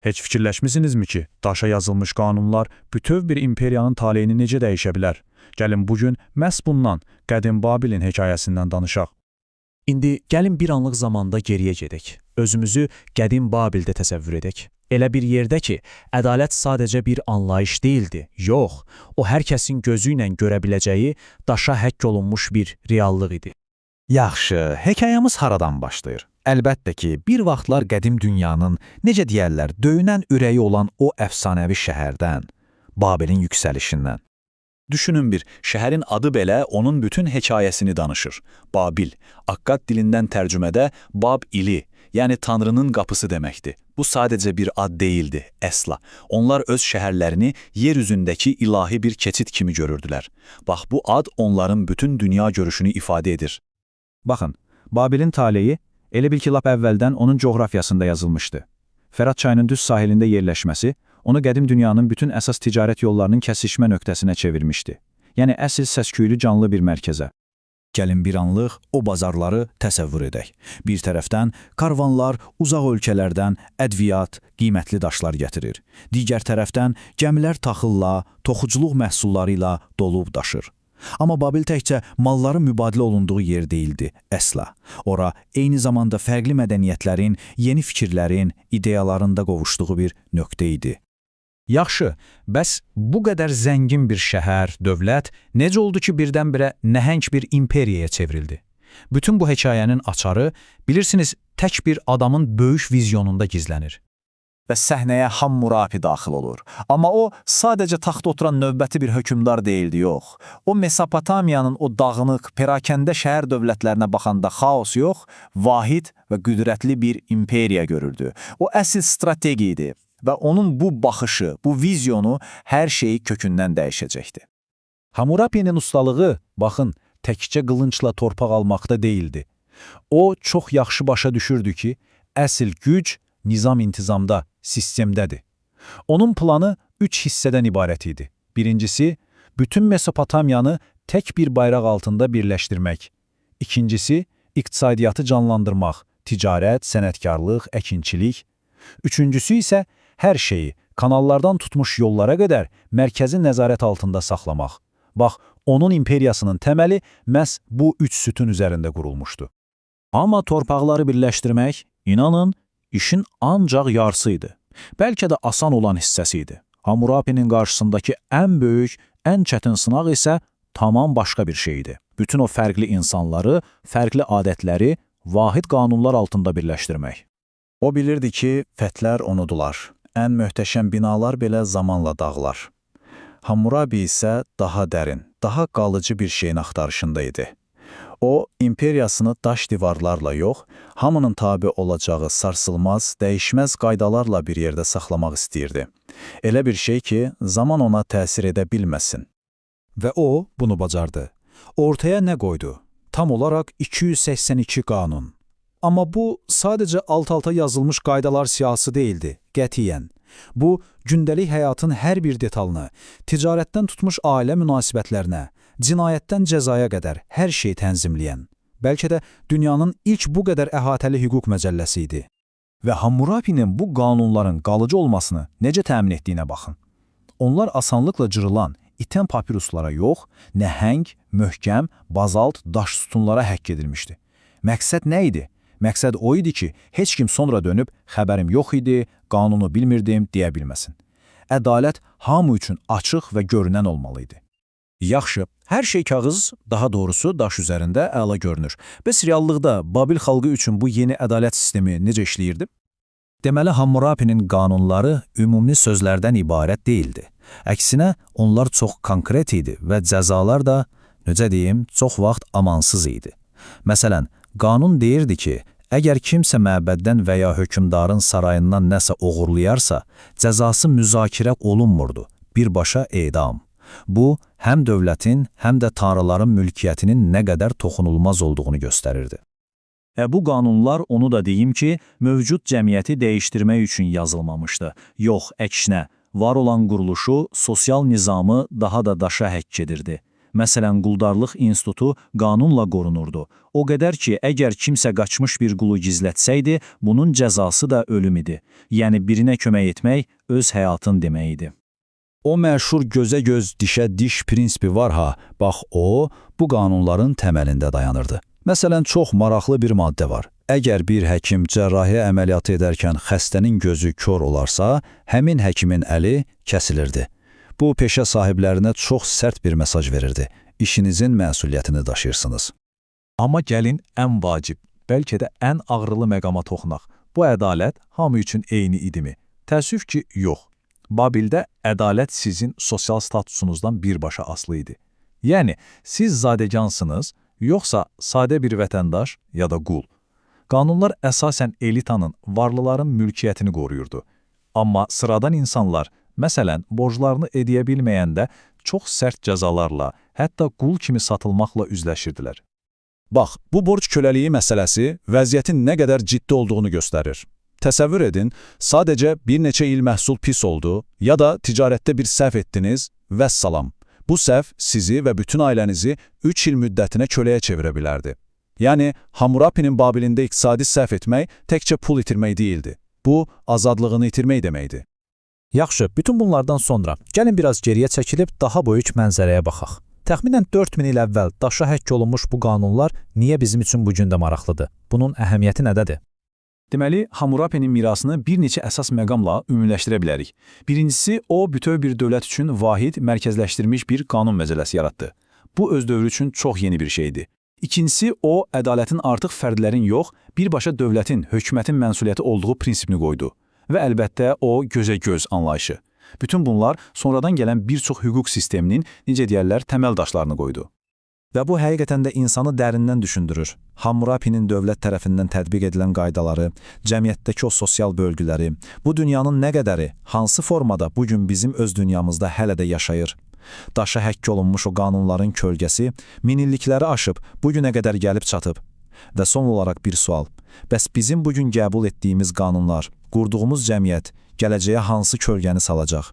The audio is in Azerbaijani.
Heç fikirləşmisinizmi ki, daşa yazılmış qanunlar bütöv bir imperiyanın taleyini necə dəyişə bilər? Gəlin bu gün məhz bundan, qədim Babilin hekayəsindən danışaq. İndi gəlin bir anlıq zamanda geriyə gedək. Özümüzü qədim Babildə təsəvvür edək. Elə bir yerdə ki, ədalət sadəcə bir anlayış deyildi. Yox, o hər kəsin gözü ilə görə biləcəyi daşa həkk olunmuş bir reallıq idi. Yaxşı, hekayəmiz haradan başlayır? Əlbəttə ki, bir vaxtlar qədim dünyanın, necə deyərlər, döyünən ürəyi olan o əfsanəvi şəhərdən, Babilin yüksəlişindən. Düşünün bir, şəhərin adı belə onun bütün hekayəsini danışır. Babil, Akkad dilindən tərcümədə Bab ili, yəni Tanrının qapısı deməkdir. Bu sadəcə bir ad deyildi, əsla. Onlar öz şəhərlərini yer üzündəki ilahi bir keçid kimi görürdülər. Bax, bu ad onların bütün dünya görüşünü ifadə edir. Baxın, Babilin taleyi elə bil ki, lap əvvəldən onun coğrafiyasında yazılmışdı. Fərat çayının düz sahilində yerləşməsi onu qədim dünyanın bütün əsas ticarət yollarının kəsişmə nöqtəsinə çevirmişdi. Yəni əsl səs-küylü canlı bir mərkəzə. Gəlin bir anlıq o bazarları təsəvvür edək. Bir tərəfdən karvanlar uzaq ölkələrdən ədviyyat, qiymətli daşlar gətirir. Digər tərəfdən gəmilər taxılla, toxuculuq məhsulları ilə dolub daşır. Amma Babil təkcə malların mübadilə olunduğu yer deyildi, əsla. Ora eyni zamanda fərqli mədəniyyətlərin, yeni fikirlərin, ideyaların da qovuşduğu bir nöqtə idi. Yaxşı, bəs bu qədər zəngin bir şəhər, dövlət necə oldu ki, birdən-birə nəhəng bir imperiyaya çevrildi? Bütün bu hekayənin açarı, bilirsiniz, tək bir adamın böyük vizyonunda gizlənir. Və səhnəyə Hammurapi daxil olur. Amma o, sadəcə taxta oturan növbəti bir hökmdar deyildi, yox. O, Mesopotamiyanın o dağınıq, perakəndə şəhər dövlətlərinə baxanda xaos yox, vahid və qüdrətli bir imperiya görürdü. O, əsl strateji idi və onun bu baxışı, bu vizyonu hər şeyi kökündən dəyişəcəkdi. Hammurapi'nin ustalığı, baxın, təkcə qılınçla torpaq almaqda deyildi. O, çox yaxşı başa düşürdü ki, əsl güc nizam-intizamda, sistemdədir. Onun planı üç hissədən ibarət idi. Birincisi, bütün Mesopotamiyanı tək bir bayraq altında birləşdirmək. İkincisi, iqtisadiyyatı canlandırmaq, ticarət, sənətkarlıq, əkinçilik. Üçüncüsü isə hər şeyi, kanallardan tutmuş yollara qədər mərkəzi nəzarət altında saxlamaq. Bax, onun imperiyasının təməli məhz bu üç sütun üzərində qurulmuşdu. Amma torpaqları birləşdirmək, inanın, işin ancaq yarısı idi. Bəlkə də asan olan hissəsi idi. Hammurapi'nin qarşısındakı ən böyük, ən çətin sınaq isə tamam başqa bir şey idi. Bütün o fərqli insanları, fərqli adətləri vahid qanunlar altında birləşdirmək. O bilirdi ki, fəthlər unudular. Ən möhtəşəm binalar belə zamanla dağılar. Hammurabi isə daha dərin, daha qalıcı bir şeyin axtarışında idi. O, imperiyasını daş divarlarla yox, hamının tabi olacağı sarsılmaz, dəyişməz qaydalarla bir yerdə saxlamaq istəyirdi. Elə bir şey ki, zaman ona təsir edə bilməsin. Və o, bunu bacardı. Ortaya nə qoydu? Tam olaraq 282 qanun. Amma bu, sadəcə alt-alta yazılmış qaydalar siyahısı deyildi, qətiyyən. Bu, gündəlik həyatın hər bir detalını, ticarətdən tutmuş ailə münasibətlərinə, cinayətdən cəzaya qədər hər şeyi tənzimləyən, bəlkə də dünyanın ilk bu qədər əhatəli hüquq məcəlləsi idi. Və Hammurapi'nin bu qanunların qalıcı olmasını necə təmin etdiyinə baxın. Onlar asanlıqla cırılan, itən papiruslara yox, nəhəng, möhkəm, bazalt, daş sütunlara həkk edilmişdi. Məqsəd nə idi? Məqsəd o idi ki, heç kim sonra dönüb xəbərim yox idi, qanunu bilmirdim deyə bilməsin. Ədalət hamı üçün açıq və görünən olmalı idi. Yaxşı, hər şey kağız, daha doğrusu daş üzərində əla görünür. Bəs reallıqda Babil xalqı üçün bu yeni ədalət sistemi necə işləyirdi? Deməli, Hammurapi'nin qanunları ümumi sözlərdən ibarət deyildi. Əksinə, onlar çox konkret idi və cəzalar da, necə deyim, çox vaxt amansız idi. Məsələn, qanun deyirdi ki, əgər kimsə məbəddən və ya hökmdarın sarayından nəsə oğurlayarsa, cəzası müzakirə olunmurdu, birbaşa edam. Bu, həm dövlətin, həm də tanrıların mülkiyyətinin nə qədər toxunulmaz olduğunu göstərirdi. Bu qanunlar onu da deyim ki, mövcud cəmiyyəti dəyişdirmək üçün yazılmamışdı. Yox, əksinə, var olan quruluşu, sosial nizamı daha da daşa həkk edirdi. Məsələn, quldarlıq institutu qanunla qorunurdu. O qədər ki, əgər kimsə qaçmış bir qulu gizlətsəydi, bunun cəzası da ölüm idi. Yəni birinə kömək etmək öz həyatın demək idi. O məşhur gözə göz, dişə diş prinsipi var ha, bax o, bu qanunların təməlində dayanırdı. Məsələn, çox maraqlı bir maddə var. Əgər bir həkim cərrahi əməliyyatı edərkən xəstənin gözü kor olarsa, həmin həkimin əli kəsilirdi. Bu, peşə sahiblərinə çox sərt bir mesaj verirdi. İşinizin məsuliyyətini daşıyırsınız. Amma gəlin ən vacib, bəlkə də ən ağrılı məqama toxunaq. Bu ədalət hamı üçün eyni idimi? Təəssüf ki, yox. Babildə ədalət sizin sosial statusunuzdan birbaşa asılı idi. Yəni, siz zadəgansınız, yoxsa sadə bir vətəndaş ya da qul. Qanunlar əsasən elitanın, varlıların mülkiyyətini qoruyurdu. Amma sıradan insanlar, məsələn, borclarını ödəyə bilməyəndə çox sərt cəzalarla, hətta qul kimi satılmaqla üzləşirdilər. Bax, bu borc köləliyi məsələsi vəziyyətin nə qədər ciddi olduğunu göstərir. Təsəvvür edin, sadəcə bir neçə il məhsul pis oldu ya da ticarətdə bir səhv etdiniz, vəssalam. Bu səhv sizi və bütün ailənizi 3 il müddətinə köləyə çevirə bilərdi. Yəni, Hammurapinin Babilində iqtisadi səhv etmək təkcə pul itirmək deyildi. Bu, azadlığını itirmək deməkdir. Yaxşı, bütün bunlardan sonra gəlin biraz geriyə çəkilib daha böyük mənzərəyə baxaq. Təxminən 4000 il əvvəl daşa həkk olunmuş bu qanunlar niyə bizim üçün bu gün də maraqlıdır? Bunun əhəmiyyəti nədədir? Deməli, Hammurapinin mirasını bir neçə əsas məqamla ümumiləşdirə bilərik. Birincisi, o, bütöv bir dövlət üçün vahid, mərkəzləşdirilmiş bir qanun məcəlləsi yaratdı. Bu, öz dövrü üçün çox yeni bir şeydi. İkincisi, o, ədalətin artıq fərdlərin yox, birbaşa dövlətin, hökumətin məsuliyyəti olduğu prinsipini qoydu. Və əlbəttə, o, gözə-göz anlayışı. Bütün bunlar sonradan gələn bir çox hüquq sisteminin, necə deyərlər, təməl daşlarını qoydu. Və bu həqiqətən də insanı dərindən düşündürür. Hammurapinin dövlət tərəfindən tətbiq edilən qaydaları, cəmiyyətdəki o sosial bölgüləri, bu dünyanın nə qədəri, hansı formada bugün bizim öz dünyamızda hələ də yaşayır? Daşa həkk olunmuş o qanunların kölgəsi minillikləri aşıb, bugünə qədər gəlib çatıb. Və son olaraq bir sual. Bəs bizim bugün qəbul etdiyimiz qanunlar, qurduğumuz cəmiyyət gələcəyə hansı kölgəni salacaq?